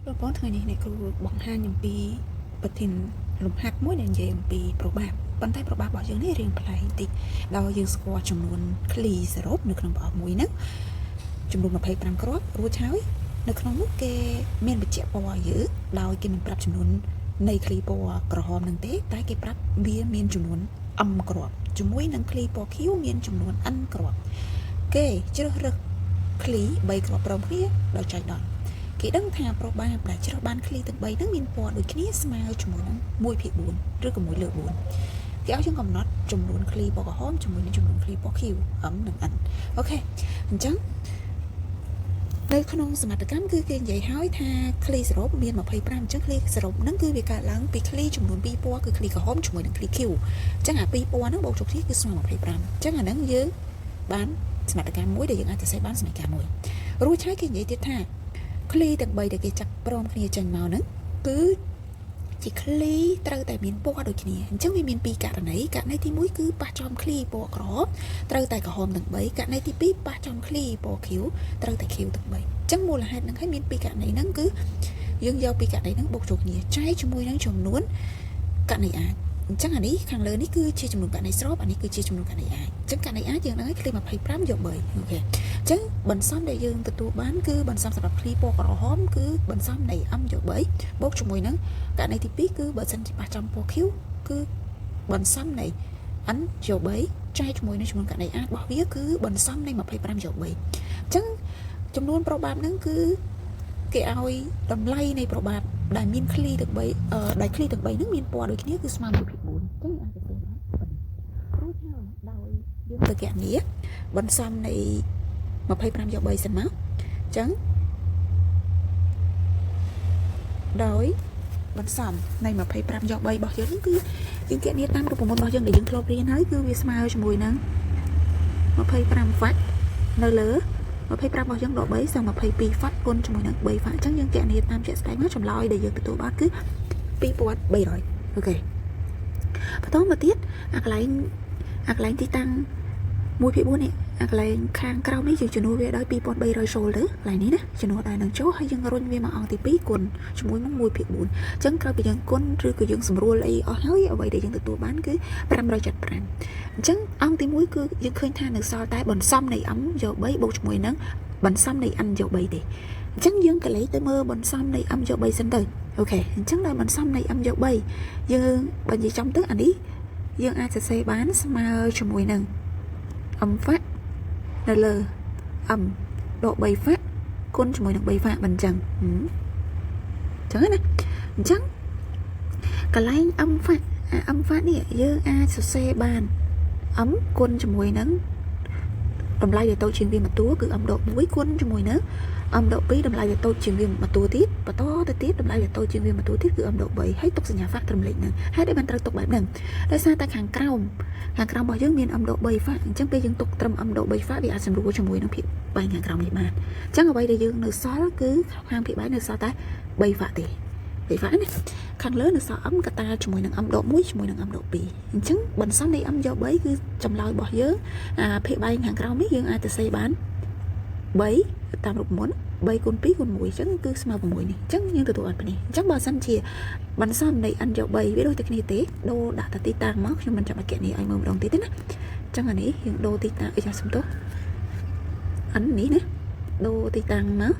បងប្អូនថ្ងៃនេះអ្នកគ្រូបង្ហាញអំពីប្រធានលំហាត់មួយដែលនិយាយអំពីប្របាប់ប៉ុន្តែប្របាប់របស់យើងនេះរៀងប្លែកបន្តិចដោយយើងស្គាល់ចំនួនឃ្លីសរុបនៅក្នុងប្រអប់មួយហ្នឹងចំនួន25គ្រាប់រួចហើយនៅក្នុងនោះគេមានបញ្ជាក់ពណ៌ឲ្យយើងដោយគេមិនប្រាប់ចំនួននៃឃ្លីពណ៌ក្រហមនឹងទេតែគេប្រាប់វាមានចំនួន M គ្រាប់ជាមួយនឹងឃ្លីពណ៌ខៀវមានចំនួន N គ្រាប់គេជ្រើសរើសឃ្លី3គ្រាប់ព្រមគ្នាដោយចៃដន្យគេដឹងថាប្របបាបដែលជ្រើសបានឃ្លីទាំង3ហ្នឹងមានពណ៌ដូចគ្នាស្មើជាមួយនឹង1/4ឬក៏1លើ4គេឲ្យយើងកំណត់ចំនួនឃ្លីពណ៌ក្រហមជាមួយនឹងចំនួនឃ្លីពណ៌ខៀវ M និង N អូខេអញ្ចឹងនៅក្នុងសមត្ថកម្មគឺគេនិយាយហើយថាឃ្លីសរុបមាន25អញ្ចឹងឃ្លីសរុបហ្នឹងគឺវាកើតឡើងពីឃ្លីចំនួន2ពណ៌គឺឃ្លីក្រហមជាមួយនឹងឃ្លីខៀវអញ្ចឹងអា2ពណ៌ហ្នឹងបូកជុំគ្នាគឺស្មើ25អញ្ចឹងអាហ្នឹងយើងបានសមត្ថកម្មមួយដែលយើងអាចសរសេរបានសមត្ថកម្មមួយរួចហើយគេនិយាយទៀតថាឃ្លីទាំង3ដែលគេចាប់ព្រមគ្នាចេញមកហ្នឹងគឺជាឃ្លីត្រូវតែមានពណ៌ដូចគ្នាអញ្ចឹងវាមានពីរករណីករណីទី1គឺប៉ះចំឃ្លីពណ៌ក្រហមត្រូវតែក្រហមទាំង3ករណីទី2ប៉ះចំឃ្លីពណ៌ខៀវត្រូវតែខៀវទាំង3អញ្ចឹងមូលហេតុហ្នឹងហើយមានពីរករណីហ្នឹងគឺយើងយកពីរករណីហ្នឹងបូកចូលគ្នាចែកជាមួយនឹងចំនួនករណីអាចអញ្ចឹងអានេះខាងលើនេះគឺជាចំនួនករណីស្របអានេះគឺជាចំនួនករណីអាចអញ្ចឹងករណីអាចយើងដឹងហើយឃ្លី25យក3អូខេអញ្ចឹងបន្សំដែលយើងទទួលបានគឺបន្សំសម្រាប់ឃ្លីពណ៌ក្រហមគឺបន្សំនៃ M យក3បូកជាមួយនឹងករណីទី2គឺបើសិនជាប៉ះចំពណ៌ខៀវគឺបន្សំនៃ N យក3ចែកជាមួយនឹងចំនួនករណីអាចរបស់វាគឺបន្សំនៃ25យក3អញ្ចឹងចំនួនប្របបាបហ្នឹងគឺគេឲ្យតម្លៃនៃប្របបាបដែលមានឃ្លីទាំង3ដែលឃ្លីទាំង3ហ្នឹងមានពណ៌ដូចគ្នាគឺស្មើ1/4អញ្ចឹងអាចសរសេរបានប៉ុណ្ណេះរួចហើយដោយយើងទៅគណនាបន្សំនៃ25យក3សិនមកអញ្ចឹងដោយបន្សំនៃ25យក3របស់យើងហ្នឹងគឺយើងគណនាតាមរូបមន្តរបស់យើងដែលយើងធ្លាប់រៀនហើយគឺវាស្មើជាមួយនឹង25ហ្វាក់នៅលើ25របស់យើងដក3សល់22ហ្វាក់គុណជាមួយនឹង3ហ្វាក់អញ្ចឹងយើងគណនាតាមជាក់ស្ដែងមកចម្លើយដែលយើងទទួលបានគឺ2300អូខេបន្តមកទៀតអាកន្លែងទីតាំង1/4នេះអាកន្លែងខាងក្រោមនេះយើងជំនួសវាដោយ2300ចូលទៅកន្លែងនេះណាជំនួសដោយនឹងចូលហើយយើងរុញវាមកអង្គទី2គុណជាមួយនឹង1/4អញ្ចឹងក្រោយពីយើងគុណឬក៏យើងសម្រួលអីអស់ហើយអ្វីដែលយើងទទួលបានគឺ575អញ្ចឹងអង្គទី1គឺយើងឃើញថានៅសល់តែបន្សំនៃ m យក3បូកជាមួយនឹងបន្សំនៃ n យក3ទេអញ្ចឹងយើងក៏លេខទៅមើលបន្សំនៃ m យក3សិនទៅអូខេអញ្ចឹងដល់បន្សំនៃ m យក3យើងបើនិយាយចំទៅអានេះយើងអាចសរសេរបានស្មើជាមួយនឹង m ហ្វាក់នៅលើ m ដក3ហ្វាក់គុណជាមួយនឹង3ហ្វាក់មិនអញ្ចឹងអញ្ចឹងណាអញ្ចឹងកន្លែង m ហ្វាក់អា m ហ្វាក់នេះយើងអាចសរសេរបាន m គុណជាមួយនឹងតម្លៃដែលតូចជាងវាមួយតួគឺ m ដក1គុណជាមួយនឹង m ដក2តម្លៃដែលតូចជាងវាមួយតួទៀតបន្តទៅទៀតតម្លៃដែលតូចជាងវាមួយតួទៀតគឺ m ដក3ហើយទុកសញ្ញាហ្វាក់ត្រឹមលេខហ្នឹងហេតុអីបានត្រូវទុកបែបហ្នឹងដោយសារតែខាងក្រោមខាងក្រោមរបស់យើងមាន m ដក3ហ្វាក់អញ្ចឹងពេលយើងទុកត្រឹម m ដក3ហ្វាក់វាអាចសម្រួលជាមួយនឹងភាគបែងខាងក្រោមនេះបានអញ្ចឹងអ្វីដែលយើងនៅសល់គឺខាងភាគបែងនៅសល់តែ3ហ្វាក់ទេ3ហ្វាក់ណាខាងលើនៅសល់ m កតាជាមួយនឹង m ដក1ជាមួយនឹង m ដក2អញ្ចឹងបន្សំនៃ m យក3គឺចម្លើយរបស់យើងអាភាគបែងខាងក្រោមនេះយើងអាចទៅសេបាន3តាមរូបមន្ត3គុណ2គុណ1អញ្ចឹងគឺស្មើ6នេះអញ្ចឹងយើងទទួលបានប៉ុណ្នេះអញ្ចឹងបើសិនជាបន្សំនៃ n យក3វាដូចតែគ្នាទេដូរដាក់តែទីតាំងមកខ្ញុំមិនចាំបាច់គណនាឲ្យមើលម្ដងទៀតទេណាអញ្ចឹងអានេះយើងដូរទីតាំងអីចាសុំទោស n នេះណាដូរទីតាំងមក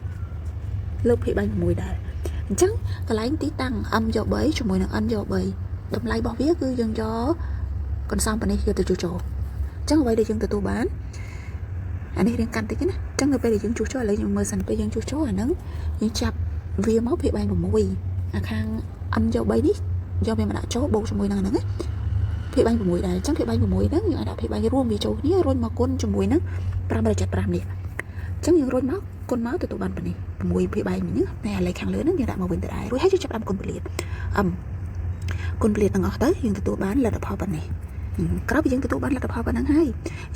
លើកភាគបែង6ដែរអញ្ចឹងកន្លែងទីតាំង m យក3ជាមួយនឹង n យក3តម្លៃរបស់វាគឺយើងយកកន្សោមប៉ុណ្នេះយកទៅជួសចូលអញ្ចឹងអ្វីដែលយើងទទួលបានអានេះរៀងកាន់តិចណាអញ្ចឹងនៅពេលដែលយើងជួសចូលឥឡូវយើងមើលសិនពេលយើងជួសចូលអាហ្នឹងយើងចាប់វាមកភាគបែង6អាខាង n យក3នេះយកវាមកដាក់ចូលបូកជាមួយនឹងអាហ្នឹងណាភាគបែង6ដែរអញ្ចឹងភាគបែង6ហ្នឹងយើងអាចដាក់ភាគបែងរួមវាចូលគ្នារុញមកគុណជាមួយនឹង575នេះអញ្ចឹងយើងរុញមកគុណមកទទួលបានប៉ុណ្នេះ6ភាគបែងនេះតែអាលេខខាងលើហ្នឹងយើងដាក់មកវិញទៅដែររួចហើយយើងចាប់ដើមគុណពលាត m គុណពលាតទាំងអស់ទៅយើងទទួលបានលទ្ធផលប៉ុណ្នេះក្រោយពីយើងទទួលបានលទ្ធផលប៉ុណ្ណឹងហើយ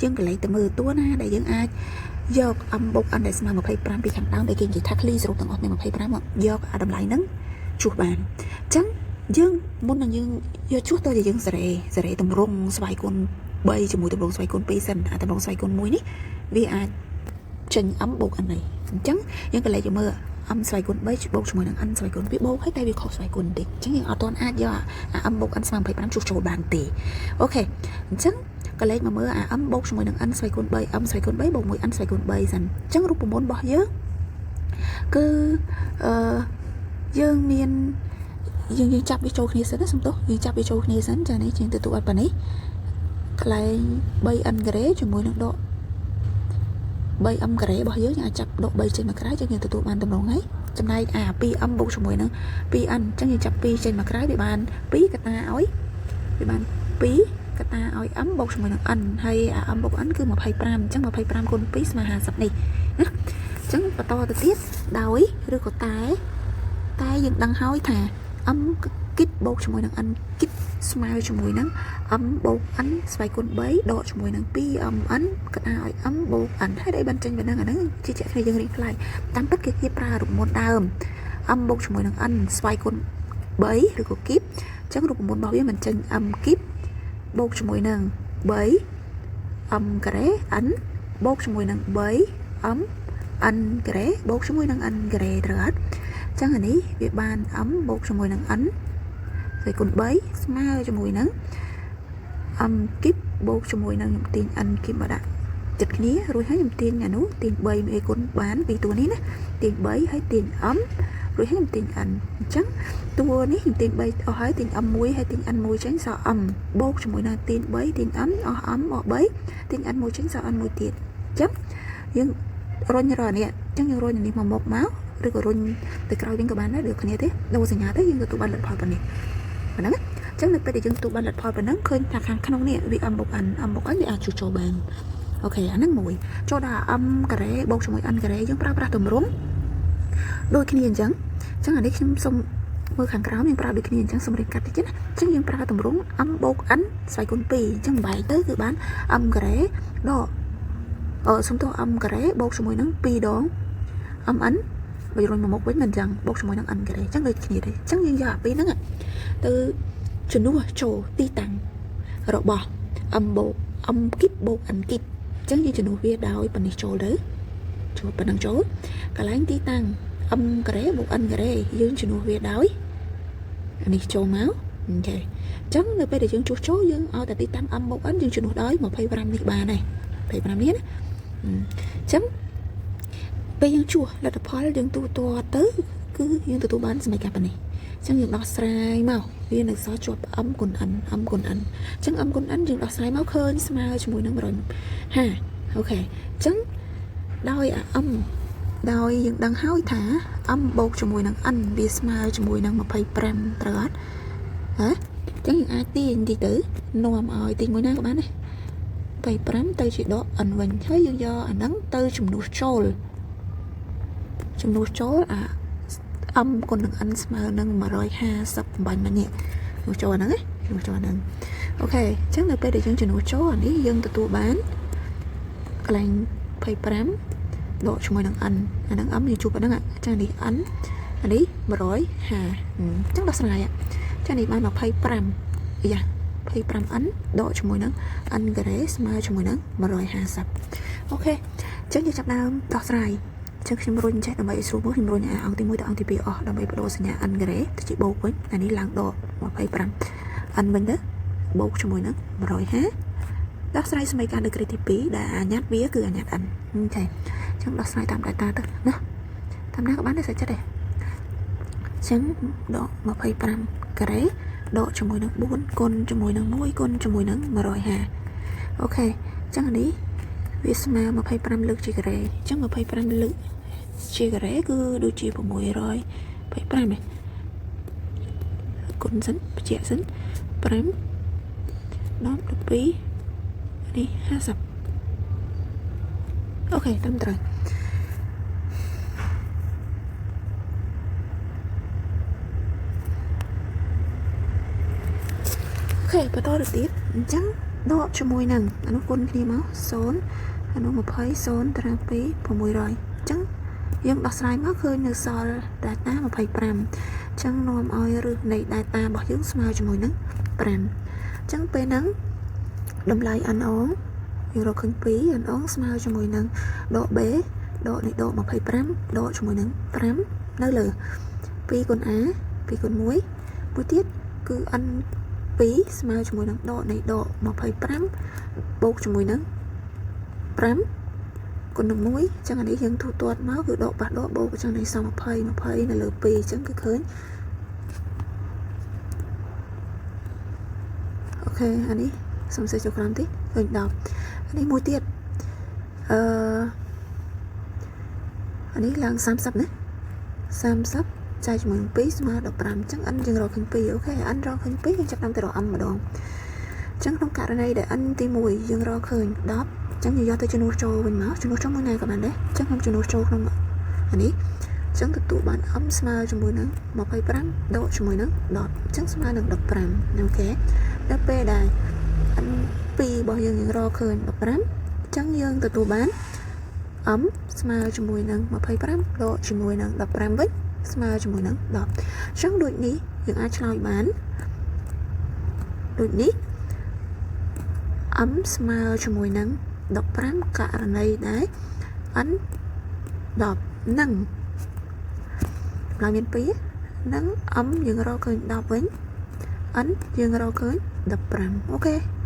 យើងក៏លេខទៅមើលតួណាដែលយើងអាចយក m បូក n ដែលស្មើ25ពីខាងដើមដែលគេនិយាយថាឃ្លីសរុបទាំងអស់មាន25មកយកអាតម្លៃហ្នឹងជួសបានអញ្ចឹងយើងមុននឹងយើងយកជួសទៅតែយើងសេរីសេរីតម្រង់ស្វ័យគុណ3ជាមួយតម្រង់ស្វ័យគុណ2សិនអាតម្រង់ស្វ័យគុណ1នេះវាអាចចេញ m បូក n នេះអញ្ចឹងយើងក៏លេខទៅមើល m ស្វ័យគុណ3បូកជាមួយនឹង n ស្វ័យគុណ2បូកហើយតែវាខុសស្វ័យគុណបន្តិចអញ្ចឹងយើងអត់ទាន់អាចយកអា m បូក n ស្មើ25ជួសចូលបានទេOK អញ្ចឹងក៏លេខមកមើលអា m បូកជាមួយនឹង n ស្វ័យគុណ3 m ស្វ័យគុណ3បូក1 n ស្វ័យគុណ3សិនអញ្ចឹងរូបមន្តរបស់យើងគឺអឺយើងមានយើងយើងចាប់វាចូលគ្នាសិនណាសំទោសយើងចាប់វាចូលគ្នាសិនចានេះជាងទទួលអត់ប៉ានេះកន្លែង 3n ការ៉េជាមួយនឹងដក 3m ការ៉េរបស់យើងយើងអាចចាប់ដក3ចេញមកក្រៅចឹងយើងទទួលបានតម្រងហើយចំណែកអា 2m បូកជាមួយនឹង 2n អញ្ចឹងយើងចាប់2ចេញមកក្រៅវាបាន2កតាឲ្យវាបាន2កតាឲ្យ m បូកជាមួយនឹង n ហើយអា m បូក n គឺ25អញ្ចឹង25គុណ2ស្មើ50នេះណាអញ្ចឹងបន្តទៅទៀតដោយឬក៏តែតែយើងដឹងហើយថា m គិតបូកជាមួយនឹង n គិតស្មើជាមួយនឹង m បូក n ស្វ័យគុណ3ដកជាមួយនឹង 2mn កតាឲ្យ m បូក n ហើយដែលបានចេញពីហ្នឹងអាហ្នឹងជាជាគ្នាយើងរៀនខ្លាយតាមពិតគេគេប្រើរូបមន្តដើម m បូកជាមួយនឹង n ស្វ័យគុណ3ឬក៏គីបអញ្ចឹងរូបមន្តរបស់វាមិនចេញ m គីបបូកជាមួយនឹង3 m ការ៉េ n បូកជាមួយនឹង3 m n ការ៉េបូកជាមួយនឹង n ការ៉េត្រូវអត់អញ្ចឹងអានេះវាបាន m បូកជាមួយនឹង n ស្វ័យគុណ3ស្មើជាមួយនឹង m គីបបូកជាមួយនឹងខ្ញុំទាញ n គីបមកដាក់ចិត្តគ្នារួចហើយខ្ញុំទាញអានោះទាញ3មួយគុណបានពីតួនេះណាទាញ3ហើយទាញ m រួចហើយខ្ញុំទាញ n អញ្ចឹងតួនេះខ្ញុំទាញ3អស់ហើយទាញ m 1ហើយទាញ n 1ចេញសល់ m បូកជាមួយនឹងទាញ3ទាញ m អស់ m អស់3ទាញ n 1ចេញសល់ n 1ទៀតអញ្ចឹងយើងរុញរកនេះអញ្ចឹងយើងរុញនេះមកមុខមកឬក៏រុញទៅក្រោយវិញក៏បានដែរដូចគ្នាទេដូរសញ្ញាទៅយើងទទួលបានលទ្ធផលប៉ុណ្នេះប៉ុណ្ណឹងណាចឹងនៅពេលដែលយើងទទួលបានលទ្ធផលប៉ុណ្ណឹងឃើញថាខាងក្នុងនេះវា m បូក n m បូក n វាអាចជួសចូលបាន OK អាហ្នឹងមួយចូលដល់ m ការ៉េបូកជាមួយ n ការ៉េយើងប្រើប្រាស់ទម្រង់ដូចគ្នាអញ្ចឹងអញ្ចឹងអានេះខ្ញុំសូមមើលខាងក្រោមយើងប្រើដូចគ្នាអញ្ចឹងសូមរៀបកាត់តិចណាអញ្ចឹងយើងប្រើទម្រង់ m បូក n ស្វ័យគុណ2អញ្ចឹងបែកទៅគឺបាន m ការ៉េដកអឺសុំទោស m ការ៉េបូកជាមួយនឹង2ដង mn បើរុញមកមុខវិញមិនអញ្ចឹងបូកជាមួយនឹង n ការ៉េអញ្ចឹងដូចគ្នាទេអញ្ចឹងយើងយកអាពីរហ្នឹងទៅជំនួសចូលទីតាំងរបស់ m បូក m គីបបូក n គីបអញ្ចឹងយើងជំនួសវាដោយប៉ុណ្នេះចូលទៅចូលប៉ុណ្ណឹងចូលកន្លែងទីតាំង m ការ៉េបូក n ការ៉េយើងជំនួសវាដោយនេះចូលមក OK អញ្ចឹងនៅពេលដែលយើងជួសចូលយើងឲ្យតែទីតាំង m បូក n យើងជំនួសដោយ25នេះបានហើយ25នេះណាអញ្ចឹងពេលយើងជួសលទ្ធផលយើងទូទាត់ទៅគឺយើងទទួលបានសមីការប៉ុណ្នេះអញ្ចឹងយើងដោះស្រាយមកវានៅសល់ជាប់ m គុណ n m គុណ n អញ្ចឹង m គុណ n យើងដោះស្រាយមកឃើញស្មើជាមួយនឹង150 OK អញ្ចឹងដោយអា m ដោយយើងដឹងហើយថា m បូកជាមួយនឹង n វាស្មើជាមួយនឹង25ត្រូវអត់ហ៎អញ្ចឹងយើងអាចទាញតិចទៅនាំឲ្យទាញមួយណាក៏បានដែរ25ទៅជាដក n វិញហើយយើងយកអាហ្នឹងទៅជំនួសចូលជំនួសចូលអា m គុណនឹង n ស្មើនឹង150បាញ់មកនេះជំនួសចូលអាហ្នឹងណាជំនួសចូលអាហ្នឹង OK អញ្ចឹងនៅពេលដែលយើងជំនួសចូលអានេះយើងទទួលបានកន្លែង25ដកជាមួយនឹង n អាហ្នឹង m យើងជួបអាហ្នឹងអញ្ចឹងនេះ n អានេះ150អញ្ចឹងដោះស្រាយអញ្ចឹងនេះបាន25អាយ៉ា 25n ដកជាមួយនឹង n ការ៉េស្មើជាមួយនឹង150 OK អញ្ចឹងយើងចាប់ដើមដោះស្រាយអញ្ចឹងខ្ញុំរុញចេះដើម្បីឲ្យស្រួលមើលខ្ញុំរុញអាអង្គទី1ទៅអង្គទី2អស់ដើម្បីបដូរសញ្ញា n ការ៉េទៅជាបូកវិញអានេះឡើងដក25 n វិញទៅបូកជាមួយនឹង150ដោះស្រាយសមីការដឺក្រេទី2ដែលអាញាត់វាគឺអាញាត់ n OK អញ្ចឹងដោះស្រាយតាម data ទៅណាតាមណាក៏បានដែរសាច់ចិត្តដែរអញ្ចឹងដក25ការ៉េដកជាមួយនឹង4គុណជាមួយនឹង1គុណជាមួយនឹង150 OK អញ្ចឹងអានេះវាស្មើ25លើកជាការ៉េអញ្ចឹង25លើកជាការ៉េគឺដូចជា625ឯងគុណសិនបញ្ជាក់សិន5 10 12នេះ50 OK ត្រឹមត្រូវ OK បន្តទៅទៀតអញ្ចឹងដកជាមួយនឹងអានោះគុណគ្នាមក0អានោះ20 0ត្រា2 600អញ្ចឹងយើងដោះស្រាយមកឃើញនៅសល់ data 25អញ្ចឹងនាំឲ្យរឹសនៃ data របស់យើងស្មើជាមួយនឹង5អញ្ចឹងពេលហ្នឹងតម្លៃ n អងយើងរកឃើញ2 n អងស្មើជាមួយនឹងដក b ដកនេះដក25ដកជាមួយនឹង5 នៅលើ2គុណ a 2គុណ1មួយទៀតគឺ n 2ស្មើជាមួយនឹងដកនៃដក25បូកជាមួយនឹង5គុណនឹង1អញ្ចឹងអានេះយើងទូទាត់មកគឺដកប៉ះដកបូកអញ្ចឹងនេះសល់20 20នៅលើ2អញ្ចឹងគឺឃើញ OK អានេះសុំសេចចូលក្រោមតិចឃើញ10អានេះមួយទៀតអឺអានេះឡើង30ណា30ចែកជាមួយនឹង2ស្មើ15អញ្ចឹង n យើងរកឃើញ2 OK n រកឃើញ2យើងចាប់តាមទៅរក m ម្ដងអញ្ចឹងក្នុងករណីដែល n ទី1យើងរកឃើញ10អញ្ចឹងយើងយកទៅជំនួសចូលវិញមកជំនួសចូលមួយណាក៏បានដែរអញ្ចឹងខ្ញុំជំនួសចូលក្នុងអានេះអញ្ចឹងទទួលបាន m ស្មើជាមួយនឹង25ដកជាមួយនឹង10អញ្ចឹងស្មើនឹង15 OK ដល់ពេលដែល n 2របស់យើងយើងរកឃើញ15អញ្ចឹងយើងទទួលបាន m ស្មើជាមួយនឹង25ដកជាមួយនឹង15វិញស្មើជាមួយនឹង10អញ្ចឹងដូចនេះយើងអាចឆ្លើយបានដូចនេះ m ស្មើជាមួយនឹង15ករណីដែល n 10និងចម្លើយមាន2និង m យើងរកឃើញ10វិញ n យើងរកឃើញ15 OK។